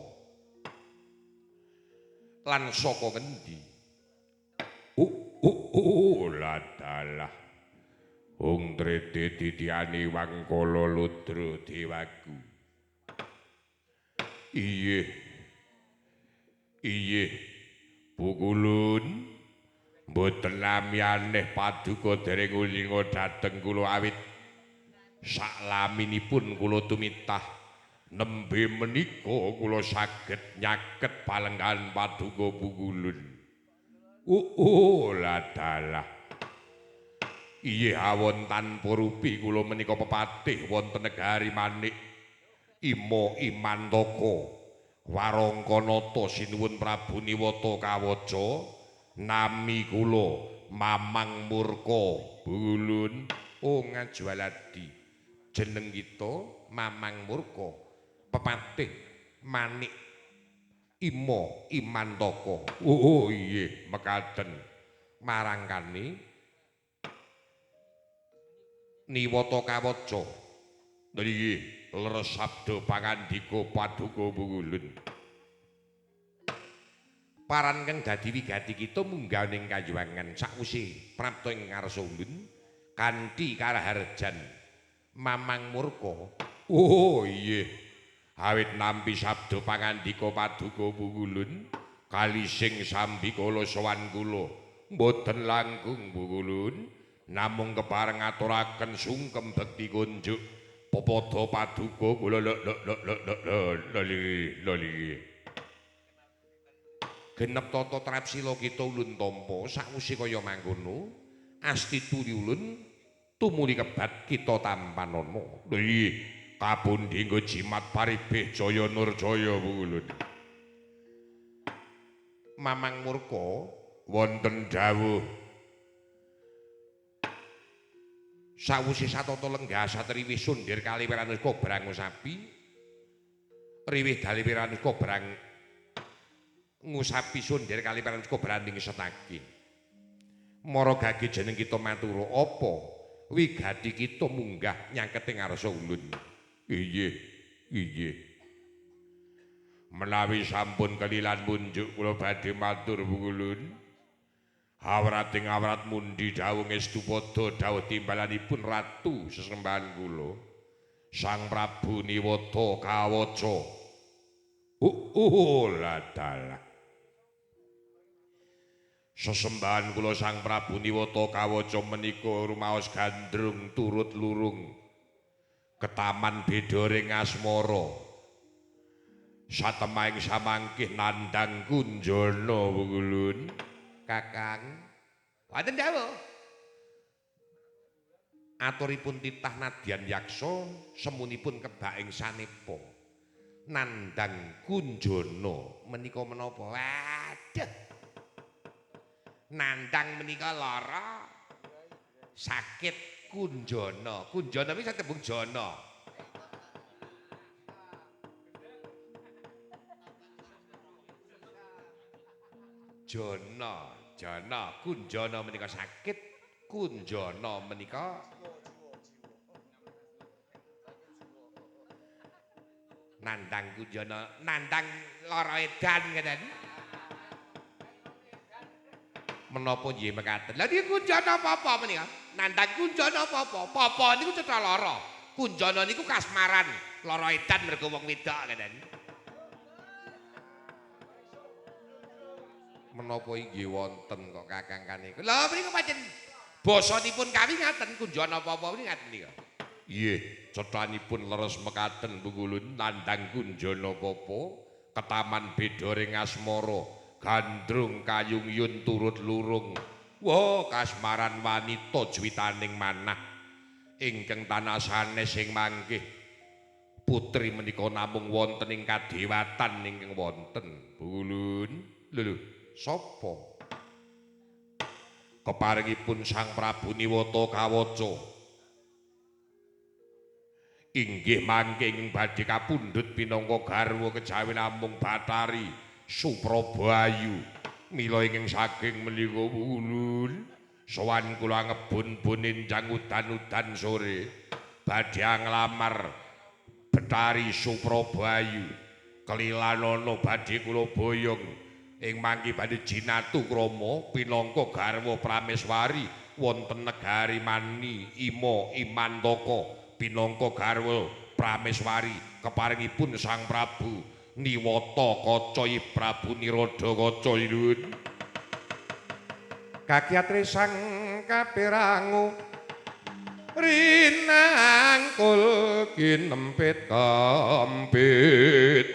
S3: lan saka ngendi? Ladalah Ung trete titiane wangkala ludra dewaku. Iyih. Iyih. Bukulun mboten lami aneh paduka dereng ulinga dhateng kula awit saklaminipun kula tumitah nembe menika kula saged nyaket palenggan paduka Bukulun. Ladalah. Iyih awon tanpa rupi kula menika pepatih wonten negari Manik Imo Imantaka Warangkanata sinuwun Prabu Niwata Kawaca nami kula Mamang Murka Bulun. Oh Ngajwaladi jeneng kita Mamang Murka pepatih Manik Imo Imantaka. Oh iyih mekaten marangkane Niwata Kawaca. Nggih, leres sabda pangandika paduka Bukulun. Paran kang dadi wigati kita munggah ning kayuwangan sakwise prapta ing ngarsa ulun kanthi karaharjan Mamang Murka. Oh iyih, awit nampi sabda pangandika paduka Bukulun kali sing sambikala sowan kula mboten langkung Bukulun. Namung kepareng ngaturaken sungkem bekti kunjuk pepadha paduka kula lho. Genep tata trapsila kita ulun tampa sakwise kaya mangkono asti tuli ulun tumuli kebat kita tampanana. Lho iya kapundi nggo jimat paribeh jaya nurjaya ulun. Mamang murka wonten dawuh sawise satata lenggah satriwih sundir kaliwiranuska brang ngusapi riwih daliwiranuska brang ngusapi sundir kaliwiranuska branding setaki mara gage jeneng kita matura apa wigati kita munggah nyangkete ngarsa ulun. Inggih inggih menawi sampun kelilan munjuk kula badhe matur ulun. Awrating awrat mundi dawuh ngestu padha dawuh timbalanipun ratu sesembahan kula Sang Prabu Niwata Kawaca. Ladalah sesembahan kula Sang Prabu Niwata Kawaca menika rumaos gandrung turut lurung ketaman bedoring asmara satemahing samangkih nandhang kunjana ulun. Kakang wonten dawuh aturipun titah nadyan yaksa semunipun kebak ing sanepa nandhang kunjana menika menapa? Waduh, nandhang menika lara sakit kunjana. Kunjana iki satembung jana. Jana, jana, kunjana menika sakit, kunjana menika nandhang kunjana, nandhang lara edan ngeten. Menapa nggih mekaten? Lha niku kunjana apa-apa menika? Nandhang kunjana apa-apa? Apa niku cetha lara. Kunjana niku kasmaran, lara edan mergo wong wedok ngeten. Menapa inggih wonten kok kakang kaniku? Lha mriku pancen basanipun kami ngaten kunjana apa-apa mriki ngaten nika. Nggih, cethanipun leres mekaten pungulun nandhang kunjana apa ketaman bedoring asmara gandrung kayung yun turut lurung. Wah, kasmaran wanita juwitaning manah ingkang tanah sanes sing mangkih putri menika namung wonten ing kadewatan ingkang wonten. Pungulun. Lho lho, sapa? Keparingipun Sang Prabu Niwata Kawaca inggih mangke ing badhe kapundhut pinangka garwa kejawi namung Bathari Supraba Ayu. Mila ingkang saking menika ulun sowan kula ngebun-bun enjang udan-udan sore badhe nglamar Bathari Supraba Ayu. Kelilanana badhe kula boyong ing mangki badhe jinatu krama pinangka garwa prameswari wonten negari Mani Ima Imantaka pinangka garwa prameswari keparingipun Sang Prabu Niwata Kaca Prabu Niroda Kaca nyuwun. Kakyatre sang kapirangu rinangkul kinempit kempit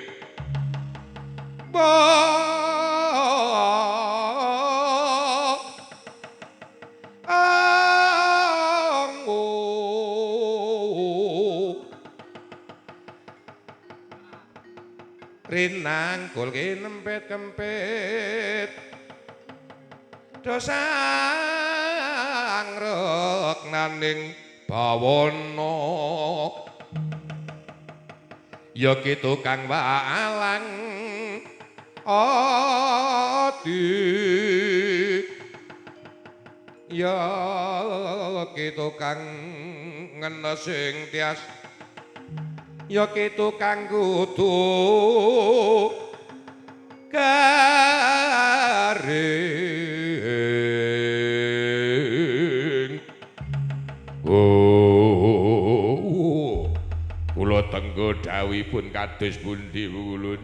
S3: rinangkul kinempit kempit dosang reknaning bawana ya ki tukang walang ati ya ki tukang ngenes sing tias ya ki tukang kudu garing. Oh, kula tenggo dawuhipun kados pundi ulun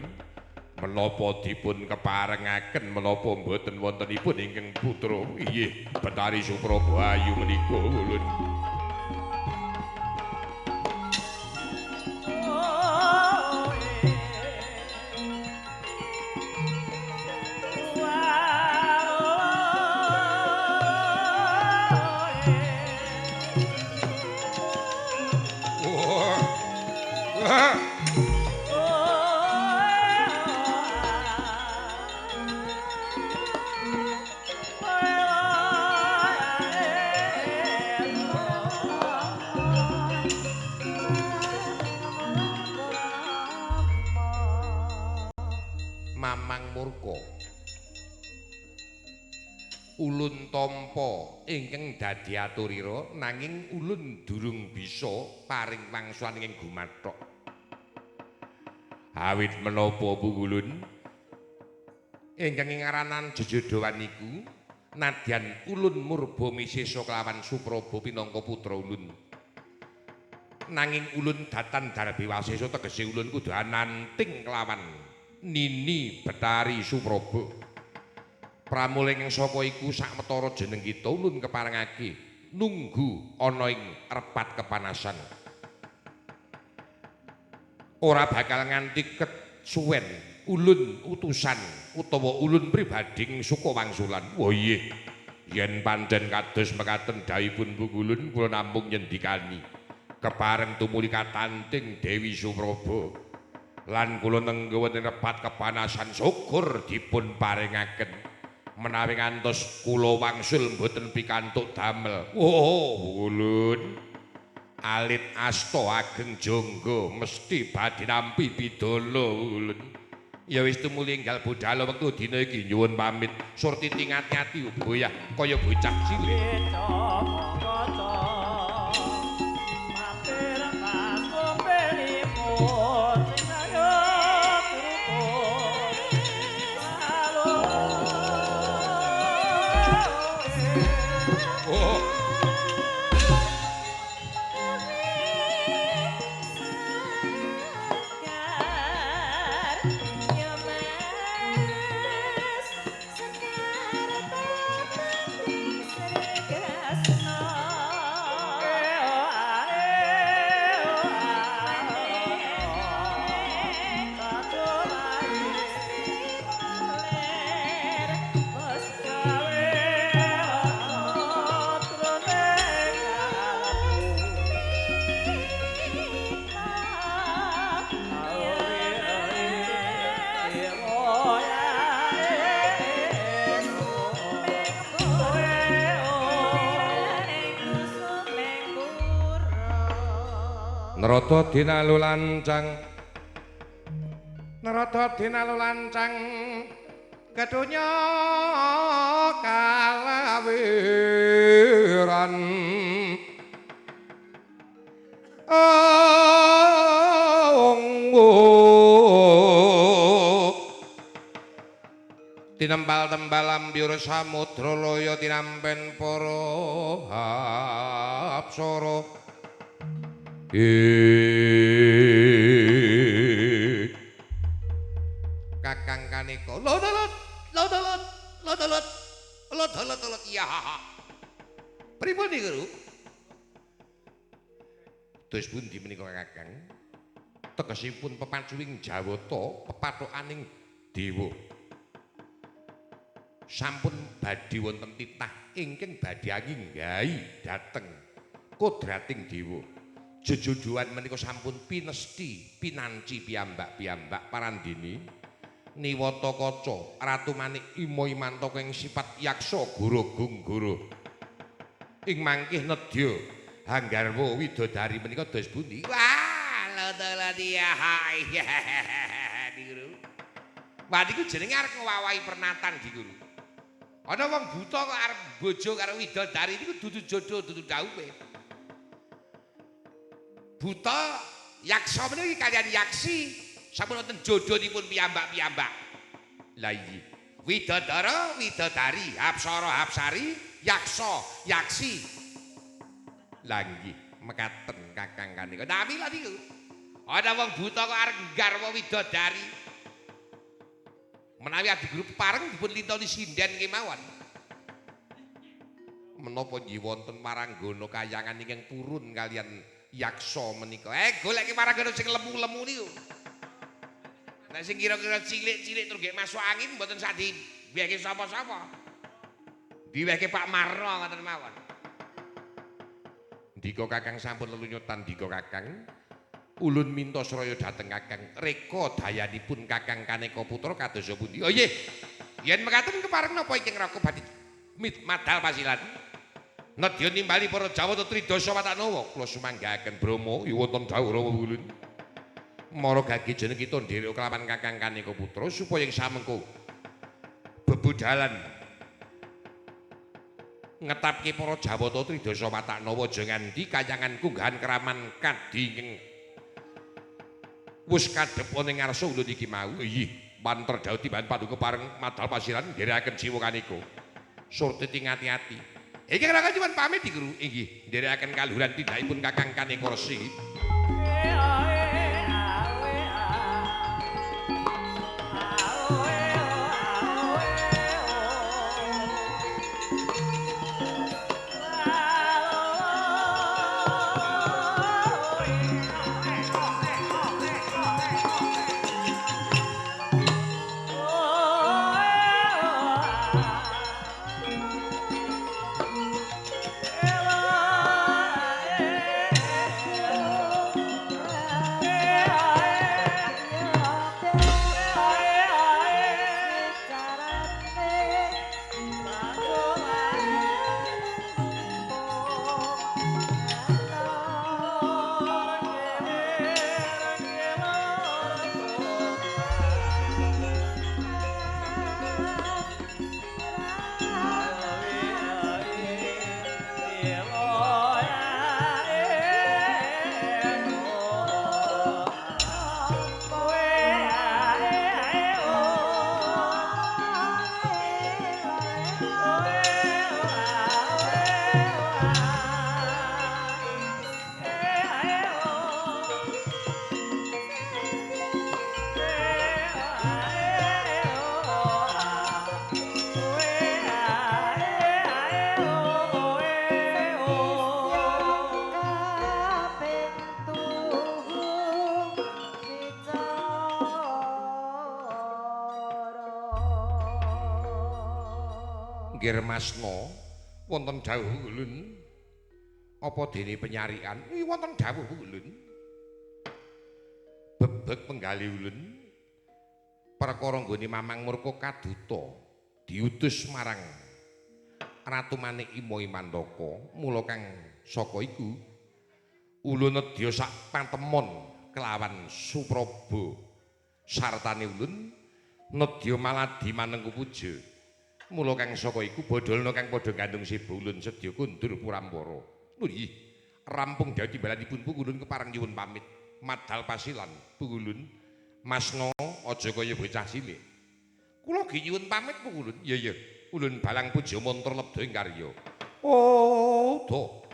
S3: Menapa dipun keparengaken menapa mboten wontenipun ingkang putra? Inggih, Bathari Supraba ayu menika ulun. Mamang murka. Ulun tampa ingkang dadi aturira nanging ulun durung bisa paring wangsulan ing gumathok. Awit menapa pungulun? Ingkang ngaranan jejodhoan niku nadyan ulun murba misesa kelawan Supraba pinangka putra ulun. Nanging ulun datan darbi wasesa tegese ulun kudu ananting kelawan Nini Bathari Supraba. Pramula ingkang saka iku sawetara jeneng kita ulun keparengake nunggu ana ing repat kepanasan. Ora bakal nganti kesuwen ulun utusan utawa ulun pribadi ing suka wangsulan. Wah iya, yen pancen kados mekaten dawuhipun pungulun kula namung nyendikani kepareng tumuli katanting Dewi Supraba lan kula nengga wonten repat kepanasan syukur dipun paringaken menawi ngantos kula wangsul mboten pikantuk damel. Oh, ulun alit asta ageng jangga mesti badhe nampi pidana ulun. Ya wis tumuli enggal budhal wektu dina iki nyuwun pamit. Surtiti ngati-ati boyah kaya bocah cilik. Narada dinalu lancang, Narada dinalu lancang, kedunya kalawiran. Tinempal-tempal ambyur samudra laya tinampen para apsara. Kakang kaneka lodolot lodolot lodolot lodolot lodolot ya. Pripun niku, Guru? Dos pundi menika Kakang? Tegesipun pepacuing Jawata, pepathokaning dewa. Sampun badhe wonten titah ingkang badhe anginggahi dhateng kodrating dewa. Jejodhoan menika sampun pinesti pinanci piyambak-piyambak parandene niwata kaca ratu manik ima imantaka ing sifat yaksa guru gungguru ing mangkih nedya hanggarwa widodari menika dos pundi? Wah, lodolodiya niku. Wah niku jenenge arep ngwawahi pernatan iki Guru. Ana wong buta kok arep bojo karo widodari niku dudu jodoh dudu dhaupe. Buta yaksa menika kalian yaksi sampun wonten jodhonipun piyambak-piyambak. Lah iki widodara widodari, apsara apsari, yaksa yaksi. Lah nggih mekaten Kakang kaneka. Nami lha niku. Ana wong buta kok arep nggarwa widodari. Menawi adi guru pepareng dipun lintoni sinden kemawon. Menapa nggih wonten maranggana kayangan ingkang purun kalian yaksa menika. Goleki maranggana sing lemu-lemu niku. Nek sing kira-kira cilik-cilik terus nggih masuk angin mboten sak diwehke sapa-sapa. Diwehke Pak Marno ngoten mawon. Ndika Kakang sampun lelunyutan ndika Kakang. Ulun minta sraya dhateng Kakang. Reka dayanipun Kakang Kaneka Putra kados pundi? Oh nggih. Yen mekaten kepareng napa ingkang Raka badhe madal pasilan. Nedya nimbali para Jawata Tridasa Watanawa kula sumanggaaken Brahma wonten dawuh Rama ulun. Mara gage jeneng kita nderek kelawan Kakang Kaneka Putra supaya ing samengko bebudalan ngetapke para Jawata Tridasa Wataknawa aja nganti kayangan kunggahan keraman kadi ing wis kadhep ana ing ngarsa ulun iki mau. Inggih, mantra dawuh tiban paduka pareng madal pasiran nderekaken jiwa kaneka. Surti ati-ati. Iki Raka nyuwun pamit iki Guru. Inggih, nderekaken kaluhuran tindakipun Kakang Kaneka Resi. Girmasna wonten dawuh ulun apa dene penyarikan wonten dawuh ulun bebek penggali ulun perkara nggone Mamang Murka kaduta diutus marang Ratu Manik Imo Imantaka mula kang saka iku ulun nedya sak patemon kelawan Supraba sartane ulun nedya maladi manengku puja. Mula kang saka iku bodolna kang padha gandung seba ulun sedya kundur purambara. Nggih, rampung dadi timbalanipun pungulun kepareng nyuwun pamit. Madal pasilan pungulun. Masna aja kaya bocah cilik. Kula ge nyuwun pamit pungulun. Iya iya, ulun balang puja mantra lebda ing karya. Oh, do.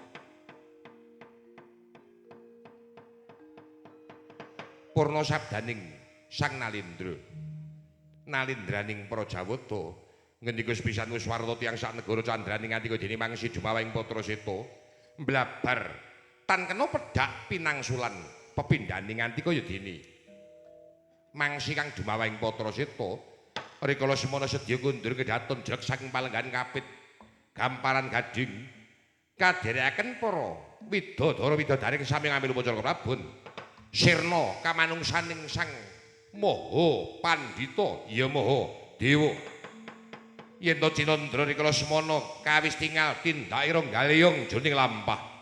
S3: Purna sabdaning Sang Nalendra. Nalendraning para Jawata ngendika sepisan wis warta tiyang sak negara candraning ngantika dene mangsi jumawing Patra Seta mblabar tan kena pedhak pinangsulan pepindhane nganti kaya dene mangsi kang dumawing Patra Seta rikala semana sedya kundur kedhaton jek saking palenggahan kapit gamparan gading kaderekaken para widodara widodari sami ngambil upacara prabon sirna kamanungsaning Sang Maha Pandhita ya Maha Dewa. Yen to Cinandra rikala semana kawis tingal tindake Ronggaleyong jroning lampah.